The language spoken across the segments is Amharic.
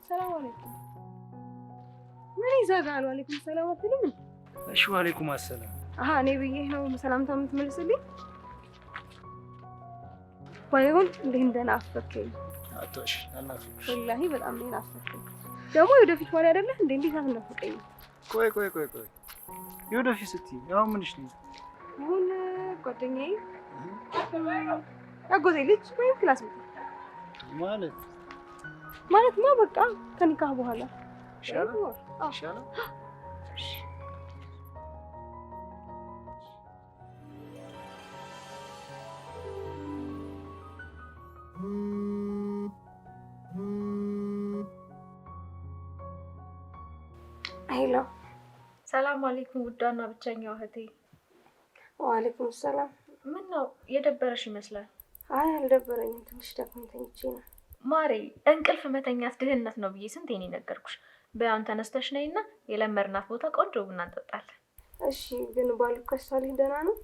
ሰላም አለይኩም። ምን ይዘጋል? ዋሌኩም ሰላም አትልም? እሺ ዋሌኩም አሰላም። አሀ እኔ ብዬሽ ነው ሰላምታ የምትመልስልኝ? ባይሆን እንዴት እንደናፈከኝ። አትዋሽ፣ አልናፈቅሽ። ወላሂ በጣም ነው የናፈከኝ። ደግሞ የወደፊት ባሌ አይደለህ እንዴ? እንዴት አትናፍቀኝም? ቆይ ቆይ ቆይ ቆይ፣ የወደፊት ስትይ አሁን ምንሽ ነው? አሁን ጓደኛዬ፣ ያጎቴ ልጅ ወይም classmate። ማለት? ማለትማ በቃ ከኒካህ በኋላ። ይሻላል። አዎ። ይሻላል። ሄሎ። ሰላም አለይኩም ውዷና ብቸኛው እህቴ። ዋሌኩም ሰላም። ምን ነው የደበረሽ ይመስላል? አይ አልደበረኝም፣ ትንሽ ደክሞኝ ተኝቼ ነው። ማሬ፣ እንቅልፍ መተኛት ድህነት ነው ብዬ ስንቴ ነው የነገርኩሽ። በይ አሁን ተነስተሽ ነይና የለመድናት ቦታ ቆንጆ ቡና እንጠጣለን። እሺ፣ ግን ባሉ ከሳልኝ ደህና ነው?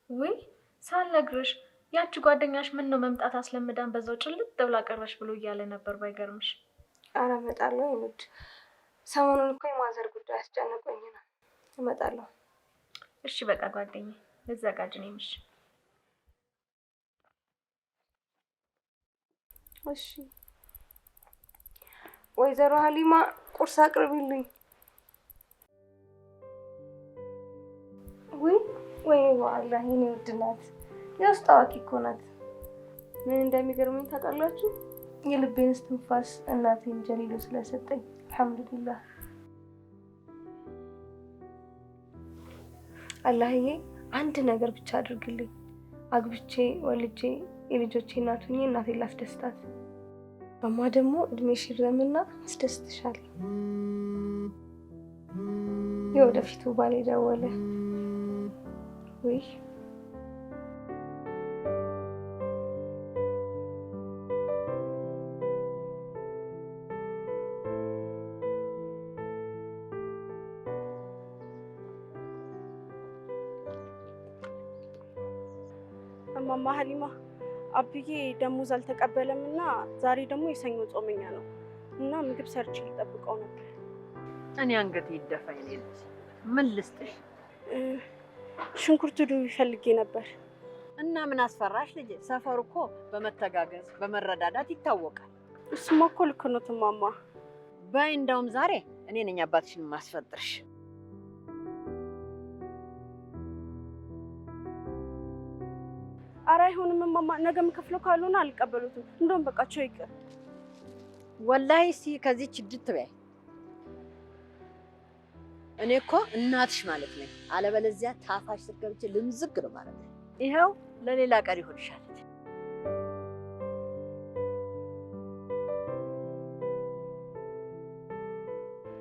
ውይ ሳልነግርሽ፣ ያቺ ጓደኛሽ ምን ነው መምጣት አስለምዳን በዛው ጭልጥ ብላ ቀረሽ ብሎ እያለ ነበር። ባይገርምሽ። ኧረ እመጣለሁ ውድ። ሰሞኑን እኮ የማዘር ጉዳይ አስጨንቆኝ ነው። እመጣለሁ። እሺ በቃ ጓደኛዬ ልዘጋጅ እኔም። እሺ። እሺ። ወይዘሮ ሀሊማ፣ ቁርስ አቅርቢልኝ። ውይ ወይ በአላህ፣ የኔ ውድ ናት። የውስጥ አዋቂ እኮ ናት። ምን እንደሚገርመኝ ታውቃላችሁ? የልቤን እስትንፋስ እናቴን ጀሊሉ ስለሰጠኝ አልሐምዱሊላህ። አላህዬ፣ አንድ ነገር ብቻ አድርግልኝ። አግብቼ ወልጄ የልጆቼ እናት ሆኜ እናቴን ላስደስታት። እማ ደግሞ እድሜሽ ይርዘምና አስደስትሻለሁ። የወደፊቱ ባሌ ደወለ። ውይ። እማማ ሀሊማ፣ አብዬ ደሞዝ አልተቀበለም እና ዛሬ ደግሞ የሰኞ ጾመኛ ነው እና ምግብ ሰርቼ ልጠብቀው ነበር። እኔ አንገቴ ይደፋ የኔ ልጅ፣ ምን ልስጥሽ? ሽንኩርት ዱቢ ፈልጌ ነበር። እና ምን አስፈራሽ ልጄ? ሰፈሩ እኮ በመተጋገዝ በመረዳዳት ይታወቃል። እሱማ እኮ ልክ ነው እማማ። በይ እንደውም ዛሬ እኔ ነኝ አባትሽን የማስፈጥርሽ። ኧረ አይሆንም እማማ፣ ነገ የምከፍለው ካልሆነ አልቀበሉትም። እንደውም በቃቸው ይቅር። ወላሂ እስኪ ከዚህች ድት በይ። እኔ እኮ እናትሽ ማለት ነኝ። አለበለዚያ ታፋሽ ስር ገብቼ ልምዝግ ነው ማለት ነው። ይኸው ለሌላ ቀን ይሆንሻል።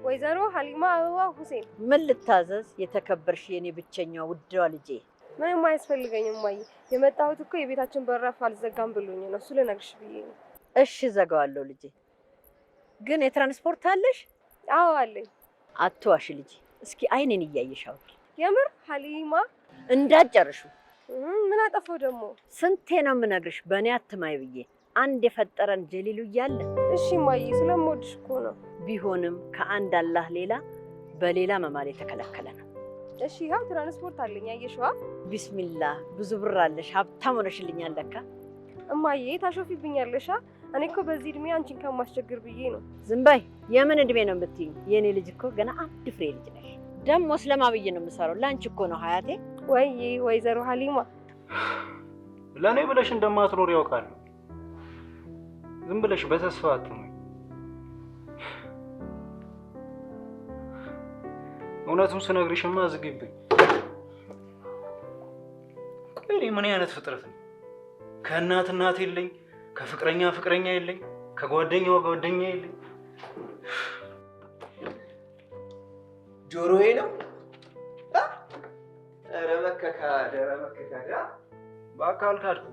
ወይዘሮ ሀሊማ አበባ ሁሴን። ምን ልታዘዝ? የተከበርሽ የኔ ብቸኛዋ ውዷ ልጄ። ምንም አያስፈልገኝም እማዬ። የመጣሁት እኮ የቤታችን በራፍ አልዘጋም ብሎኝ ነው። እሱ ልነግርሽ ብዬ ነው። እሺ ዘጋዋለሁ ልጄ። ግን የትራንስፖርት አለሽ? አዎ አለኝ። አትዋሽ ልጄ። እስኪ አይኔን እያየሽ አውሪ። የምር ሀሊማ። እንዳትጨርሹ። ምን አጠፋው ደግሞ? ስንቴ ነው የምነግርሽ በእኔ አትማይ ብዬ። አንድ የፈጠረን ጀሊሉ እያለ። እሺ እማዬ፣ ስለምወድሽ እኮ ነው። ቢሆንም ከአንድ አላህ ሌላ በሌላ መማል የተከለከለ ነው። እሺ ይኸው ትራንስፖርት አለኝ። አየሽዋ? ቢስሚላህ፣ ብዙ ብር አለሽ። ሀብታም ሆነሽልኛል ለካ። እማዬ፣ ታሾፊብኛለሽ። እኔ እኮ በዚህ እድሜ አንቺን ከማስቸግር ብዬ ነው። ዝም በይ። የምን እድሜ ነው የምትይኝ? የኔ ልጅ እኮ ገና አንድ ፍሬ ልጅ ነሽ። ደግሞ ስለማ ብዬ ነው የምሰራው? ለአንቺ እኮ ነው ሀያቴ። ወይ ወይዘሮ ሀሊማ። ለእኔ ብለሽ እንደማትኖር ያውቃለሁ። ዝም ብለሽ በተስፋ አትሙኝ። እውነቱን ስነግርሽማ ዝግብኝ። ቆይ እኔ ምን አይነት ፍጥረት ነው? ከእናት እናት የለኝ፣ ከፍቅረኛ ፍቅረኛ የለኝ፣ ከጓደኛዋ ጓደኛ የለኝ። ጆሮዬ ነው። ኧረ መከካድ፣ ኧረ መከካድ። በአካል ካድኩ።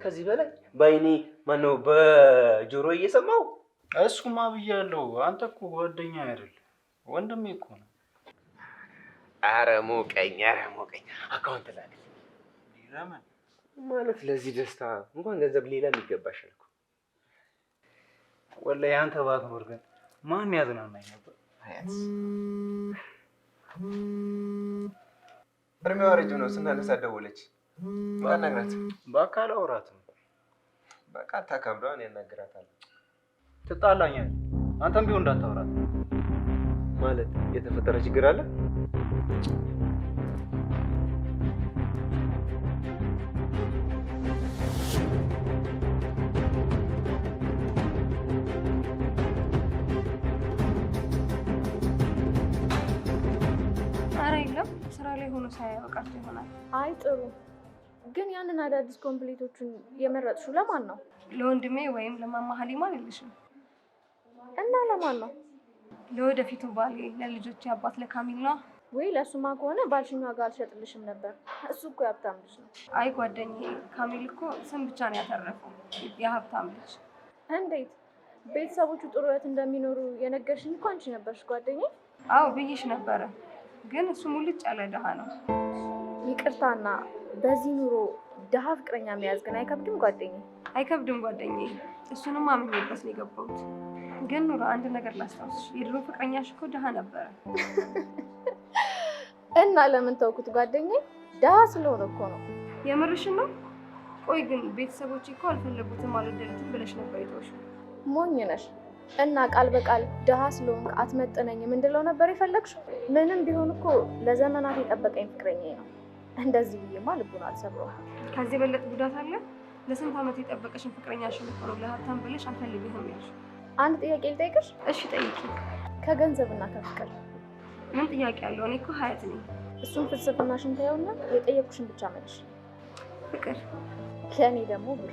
ከዚህ በላይ በአይኔ ማነው በጆሮ እየሰማው። እሱማ ብያለሁ። አንተ እኮ ጓደኛ አይደል ወንድሜ እኮ ነው። ኧረ ሞቀኝ፣ ኧረ ሞቀኝ። Account ላክልኝ። ለምን? ማለት ለዚህ ደስታ እንኳን ገንዘብ ሌላም ይገባሻል እኮ። ወላሂ አንተ ባትኖር ግን ማን ያዝናናኝ ነበር? እድሜዋ ረጅም ነው። ስናነሳ ደወለች። ማናግራት? በአካል አውራትም። በቃ አታካብደዋ፣ እኔ አናግራታለሁ። ትጣላኛለህ። አንተም ቢሆን እንዳታወራት። ማለት የተፈጠረ ችግር አለ? ኧረ የለም፣ ስራ ላይ ሆኖ ሳያየው ቀርቶ ይሆናል። አይ ጥሩ። ግን ያንን አዳዲስ complete ኦቹን የመረጥሽው ለማን ነው? ለወንድሜ ወይም ለማማ ሀሊማ አልልሽም። እና ለማን ነው? ለወደፊቱ ባሌ፣ ለልጆቼ አባት ለካሚል ነው። ወይ ለእሱማ ከሆነ ባልሽኝ ዋጋ አልሸጥልሽም ነበር። እሱ እኮ የሀብታም ልጅ ነው። አይ ጓደኛዬ፣ ካሚል እኮ ስም ብቻ ነው ያተረፈው፣ የሀብታም ልጅ። እንዴት? ቤተሰቦቹ ጥሩ ሕይወት እንደሚኖሩ የነገርሽኝ እኮ አንቺ ነበርሽ ጓደኛዬ። አዎ ብዬሽ ነበረ፣ ግን እሱ ሙልጭ ያለ ድሃ ነው። ይቅርታና በዚህ ኑሮ ድሃ ፍቅረኛ መያዝ ግን አይከብድም ጓደኛዬ? አይከብድም ጓደኛዬ፣ እሱንም አምኜበት ነው የገባሁት። ግን ኑሮ አንድ ነገር ላስታውስሽ፣ የድሮ ፍቅረኛሽ እኮ ድሃ ነበረ። እና ለምን ተውኩት ጓደኛዬ? ድሃ ስለሆነ እኮ ነው። የምርሽን ነው? ቆይ ግን ቤተሰቦቼ እኮ አልፈለጉትም አልወደዱትም ብለሽ ነበር የተውሽው። ሞኝ ነሽ። እና ቃል በቃል ድሃ ስለሆንክ አትመጥነኝም እንድለው ነበር የፈለግሽው? ምንም ቢሆን እኮ ለዘመናት የጠበቀኝ ፍቅረኛዬ ነው። እንደዚህ ብዬማ ልቡን አልሰብረውም። ከዚህ የበለጠ ጉዳት አለ? ለስንት ዓመት የጠበቀሽን ፍቅረኛሽን እኮ ነው ለሀብታም ብለሽ አልፈልግህም ያልሽው። አንድ ጥያቄ ልጠይቅሽ? እሺ ጠይቂ። ከገንዘብና ከፍቅር ምን ጥያቄ አለው? እኔ እኮ ሀያት ነኝ። እሱን ፍልስፍናሽን ታየውና የጠየኩሽን ብቻ መልሽ። ፍቅር። ለእኔ ደግሞ ብር።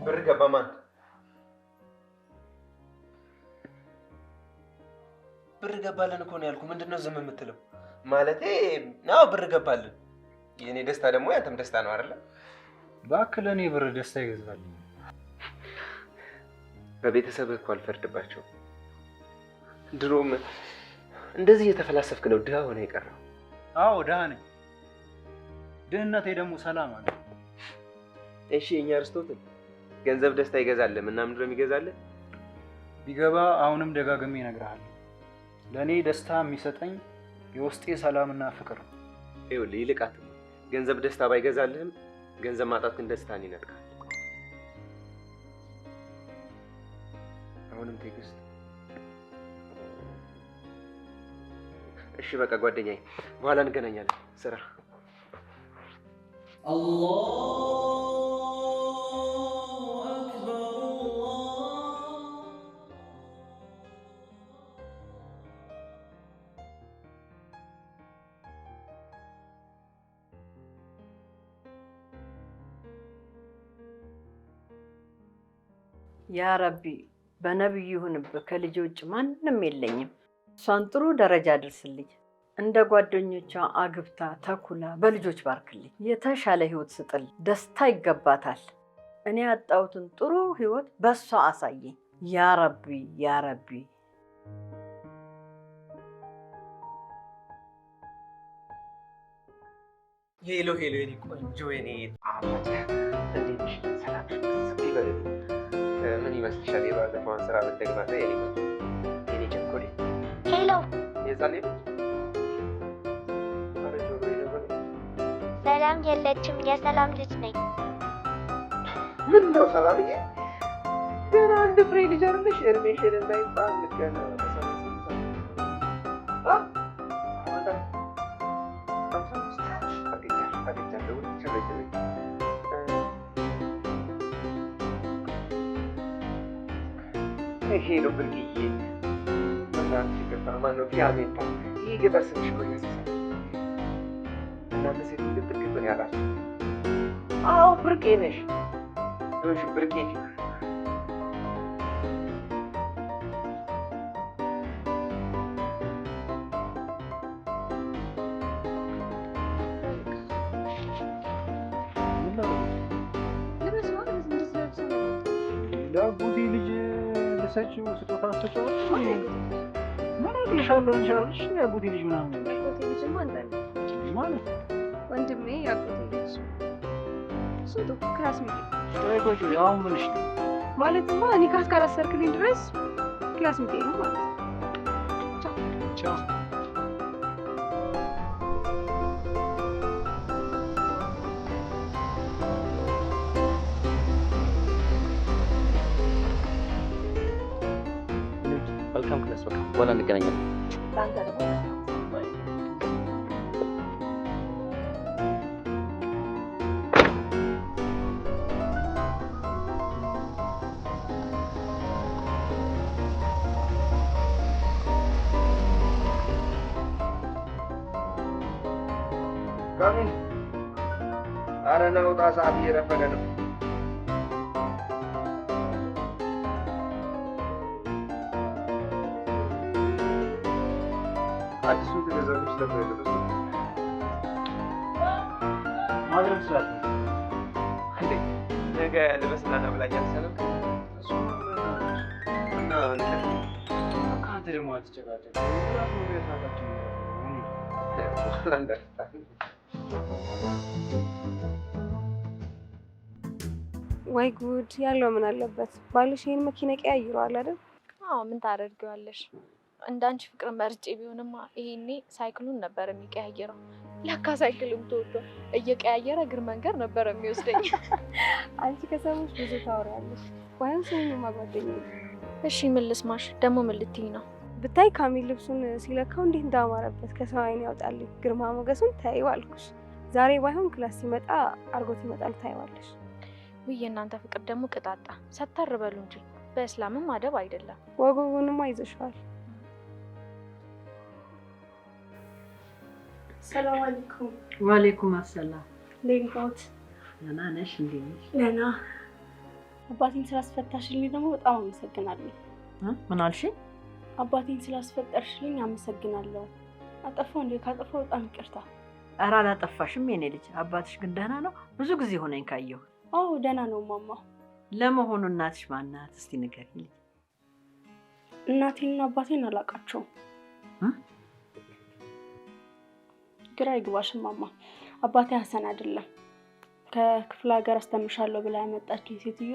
ብር ገባ ማን? ብር ገባልን እኮ ነው ያልኩህ። ምንድን ነው ዝም የምትለው? ማለቴ አዎ ብር ገባልን። የኔ ደስታ ደግሞ ያንተም ደስታ ነው አይደለ? እባክህ ለእኔ ብር ደስታ ይገዛልኝ። በቤተሰብህ እኮ አልፈርድባቸውም። ድሮም እንደዚህ እየተፈላሰፍክ ነው ድሃ ሆነ የቀረው። አዎ ድሃ ነኝ። ድህነቴ ደግሞ ሰላም አለ። እሺ የኛ አርስቶትል ገንዘብ ደስታ ይገዛል እና ምንድን ነው የሚገዛልህ? ቢገባ አሁንም ደጋግሜ እነግርሃለሁ፣ ለእኔ ደስታ የሚሰጠኝ የውስጤ ሰላምና ፍቅር ነው። ይኸውልህ ይልቅ አትሙት። ገንዘብ ደስታ ባይገዛልህም ገንዘብ ማጣት ግን ደስታን ይነጥቃል። አሁንም text። እሺ በቃ ጓደኛዬ፣ በኋላ እንገናኛለን። ስራ ያ ረቢ በነብዩ ይሁንብህ፣ ከልጄ ውጭ ማንም የለኝም። እሷን ጥሩ ደረጃ አድርስልኝ። እንደ ጓደኞቿ አግብታ ተኩላ በልጆች ባርክልኝ። የተሻለ ህይወት ስጥል። ደስታ ይገባታል። እኔ ያጣሁትን ጥሩ ህይወት በሷ አሳየኝ። ያ ረቢ ያ ረቢ። Hello hello፣ የኔ ቆንጆ የኔ ጣፋጭ እንዴት ነሽ? ሰላም ይበልልኝ። ምን ይመስልሻል? የባለፈውን ስራ ብትደግማት የኔ ቆንጆ የኔ ቸኮሌት። Hello የህፃን ልጅ ኧረ ጆሮዬ ነው በለው። ሰላም የለችም። የሰላም ልጅ ነኝ። ምን ነው ሰላምዬ፣ ገና አንድ ፍሬ ልጅ አይደለሽ? እድሜሽን እንዳይባል ገና Hello ብርቅዬ፣ በእናትሽ ይቅርታ። ማነው ፊያሜታ? ይህ ገጠር ስምሽ እኮ ያስይዛል። እናንተ ሴቶች ግን ጥቅም ነው ያላችሁ። አዎ ብርቄ ነሽ። ይኸውልሽ ብርቄ ለአጎቴ ልጅ ሰጪው ስጦታ ሰጪው ምን አግልሻለሁ እንችላለሽ ያጎቴ ልጅ ምናምን ያጎቴ ልጅማ እንዳለ ማለት ወንድሜ ያጎቴ ልጅ ስንቱ classmate ቆይ ቆይ ቆይ አሁን ምንሽ ነው? ማለትማ እኔ ካላሰርክልኝ ድረስ classmate ነው ማለት ነው። ቻው። መልካም class። በቃ በኋላ እንገናኛለን። ለአንተ ደግሞ ካሚል፣ ኧረ ና ውጣ፣ ሰዓት እየረፈደ ነው። አዲሱ የተገዛው ልብስ ለምን የለበስከው? ማድረግ ስላለ እንዴ ነገ ልበስና ና ብላኛል ሰለም እና አንተ ደግሞ አትጨቃጨቅ። በኋላ እንዳትጣል። ወይ ጉድ! ያለው ምን አለበት ባልሽ ይሄን መኪና ቀያይረዋል አይደል? አዎ ምን ታደርጊዋለሽ? እንዳንቺ ፍቅር መርጬ ቢሆንማ ይሄኔ ሳይክሉን ነበር የሚቀያየረው። ለካ ሳይክልም ተወዶ እየቀያየረ እግር መንገድ ነበር የሚወስደኝ። አንቺ ከሰሞች ብዙ ታወሪያለሽ። ባይሆን ስሚኝማ ጓደኛዬ፣ እሺ ምን ልስማሽ? ደግሞ ምን ልትይኝ ነው? ብታይ ካሚል ልብሱን ሲለካው እንዴት እንዳማረበት ከሰው ዓይን ያወጣልኝ። ግርማ ሞገሱን ታይው አልኩሽ። ዛሬ ባይሆን class ሲመጣ አርጎት ይመጣል፣ ታይዋለሽ። ውይ የእናንተ ፍቅር ደግሞ ቅጣጣ። ሰተር በሉ እንጂ በእስላምም አደብ አይደለም። ወጎጉንማ ይዘሽዋል። ሰላም አለይኩም። ወአለይኩም አሰላም። እንዴት ነዎት? ደህና ነሽ? እንዴት ነሽ? ደህና። አባቴን ስላስፈታሽልኝ ደግሞ በጣም አመሰግናለሁ። ምን አልሽኝ? አባቴን ስላስፈጠርሽልኝ አመሰግናለሁ። አጠፋው እንዴ? ካጠፋው በጣም ይቅርታ። ኧረ አላጠፋሽም የኔ ልጅ። አባትሽ ግን ደህና ነው? ብዙ ጊዜ ሆነኝ ካየሁ። አዎ ደህና ነው ማማ። ለመሆኑ እናትሽ ማናት? እስቲ ንገሪኝ። እናቴንና አባቴን አላውቃቸውም። ግራ ይግባሽ ማማ። አባቴ ሀሰን አይደለም። ከክፍለ ሀገር አስተምርሻለሁ ብላ ያመጣችኝ ሴትዮ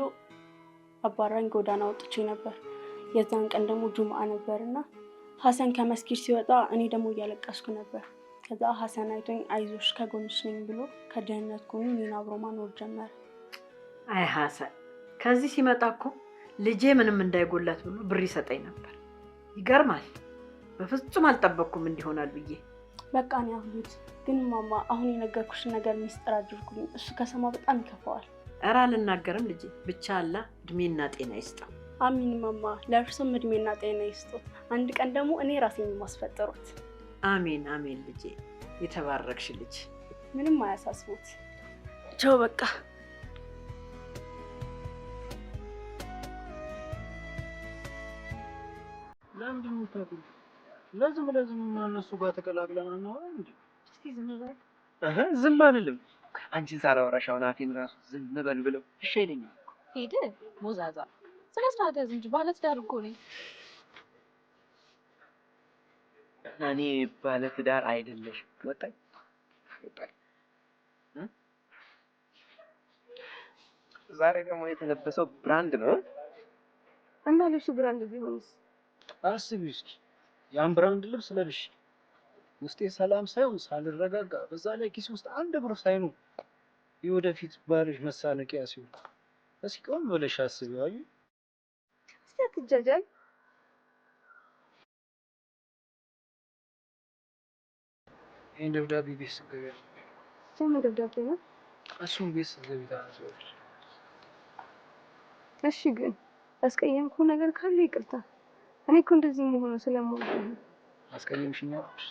አባራኝ ጎዳና ወጥቼ ነበር። የዛን ቀን ደግሞ ጁምአ ነበርና ሀሰን ከመስጊድ ሲወጣ እኔ ደግሞ እያለቀስኩ ነበር። ከዛ ሀሰን አይቶኝ አይዞሽ ከጎንሽ ነኝ ብሎ ከድህነት ጎኑ እኔን አብሮ ማኖር ጀመረ። አይ ሀሰን ከዚህ ሲመጣ እኮ ልጄ ምንም እንዳይጎላት ብሎ ብር ይሰጠኝ ነበር። ይገርማል። በፍጹም አልጠበቅኩም እንዲሆናል ብዬ። በቃ ነው ያሉት። ግን ማማ አሁን የነገርኩሽን ነገር ሚስጥር አድርጉልኝ። እሱ ከሰማ በጣም ይከፋዋል። ኧረ አልናገርም ልጄ። ብቻ አላህ እድሜና ጤና ይስጠው። አሚን ማማ፣ ለእርሱም እድሜና ጤና ይስጡት። አንድ ቀን ደግሞ እኔ ራሴን የማስፈጠሩት። አሜን አሜን ልጄ፣ የተባረክሽ ልጅ። ምንም አያሳስቡት። ቻው በቃ። ለምንድን ነው የምታውቂው? ለዝም ለዝም እነሱ ጋር ተቀላቅለን አናወራም እንዴ? እስቲ ዝም በል። ዝም አልልም። አንቺን ሳላወራሽ አሁን አፌን ራሱ ዝም በል ብለው እሺ አይለኝም። ሂድ ሞዛዛ፣ ስነ ስርዓት ያዝ እንጂ ባለትዳር እኮ ነኝ። እኔ ባለትዳር አይደለሽም። ወጣኝ ወጣኝ። ዛሬ ደግሞ የተለበሰው brand ነው እና ልብሱ brand ቢሆንስ? አስቢ እስኪ ያን brand ልብስ ለብሼ ውስጤ ሰላም ሳይሆን ሳልረጋጋ፣ በዛ ላይ ኪስ ውስጥ አንድ ብር ሳይኖር የወደፊት ባልሽ መሳለቂያ ሲሆን፣ እስኪ ቆም ብለሽ አስቢው። አዩ እስቲ አትጃጃል። ይሄን ደብዳቤ ቤት ስትገቢ የምን ደብዳቤ ነው? እሱን ቤት ስትገቢ ታነቢዋለሽ። እሺ ግን ያስቀየምኩህ ነገር ካለ ይቅርታ። እኔ እኮ እንደዚህ መሆኑ ስለምወድ ነው። አስቀየምሽኝ አልኩሽ?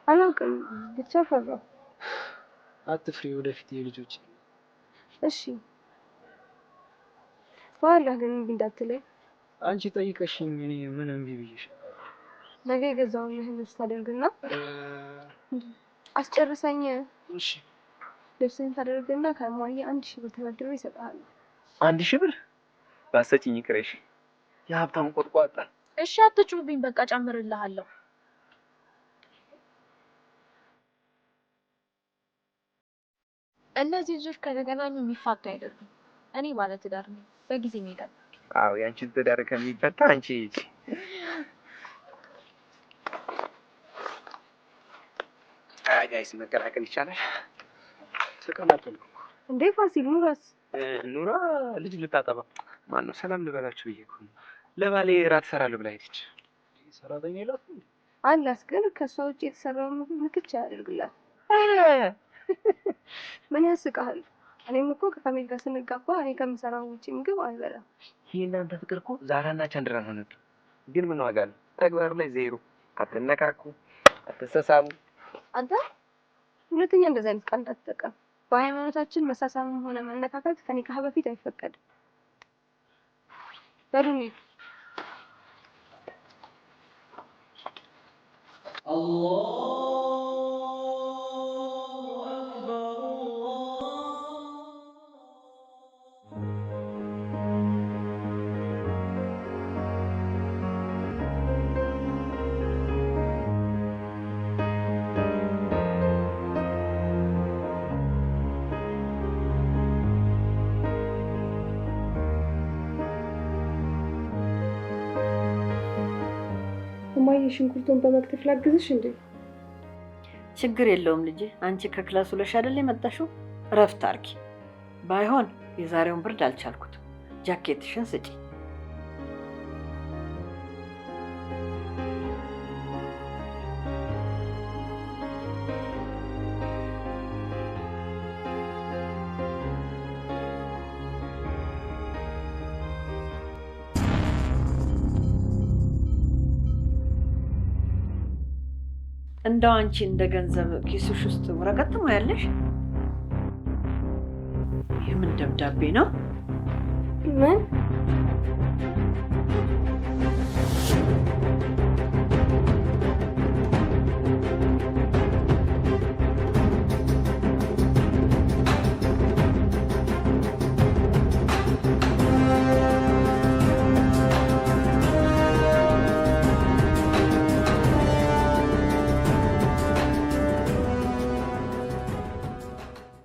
አላውቅም፣ ብቻ ፈራሁ። አትፍሪ፣ ወደፊት የልጆች እሺ በኋላ ግን እምቢ እንዳትለኝ። አንቺ ጠይቀሽኝ እኔ ምን እምቢ ብዬሽ? ነገ የገዛሁልህን ልብስ ታደርግና አስጨርሰኝ። እሺ ልብስህን ታደርግና ከእማዬ 1000 ብር ተበድሮ ይሰጥሃል። 1000 ብር? ባሰጪኝ ይቅርሽ። የሀብታም ቆጥቋጣ። እሺ አትጩህብኝ፣ በቃ ጨምርልሃለሁ። እነዚህ ልጆች ከተገናኙ የሚፋቱ አይደሉም። እኔ ባለትዳር ነኝ፣ በጊዜ መሄድ አለብኝ። አዎ ያንቺ ትዳር ከሚፈታ አንቺ ሂጂ። አይ guys መቀላቀል ይቻላል። ተቀላቀልኩ። እንዴ ፋሲል፣ ኑራስ? ኑራ ልጅ ልታጠባ ማነው ሰላም ልበላችሁ ብዬ እኮ ነው። ለባሌ እራት እሰራለሁ ብላ ሄደች። ሰራተኛ የላትም እንዴ? አላት፣ ግን ከእሷ ውጭ የተሰራውን ምግብ ንክች አያደርግላት። ምን ያስቅሃል? እኔም እኮ ከ family ጋር ስንጋባ እኔ ከምሰራው ውጭ ምግብ አልበላም። ይህ እናንተ ፍቅር እኮ ዛራና ቻንድራን ሆነብኝ። ግን ምን ዋጋ አለው? ተግባር ላይ ዜሮ። አትነካኩ፣ አትሰሳሙ። አንተ ሁለተኛ እንደዚህ አይነት ቃል እንዳትጠቀም። በሃይማኖታችን መሳሳምም ሆነ መነካካት ከኒካህ በፊት አይፈቀድም። በሉ እንሂድ። እማዬ ሽንኩርቱን በመክተፍ ላግዝሽ እንዴ? ችግር የለውም ልጄ። አንቺ ከ class ውለሽ አይደል የመጣሽው? እረፍት አርጊ። ባይሆን የዛሬውን ብርድ አልቻልኩትም። ጃኬትሽን ስጪ። እንደው አንቺ እንደ ገንዘብ ኪስሽ ውስጥ ወረቀት ትሞያለሽ? የምን ደብዳቤ ነው? ምን?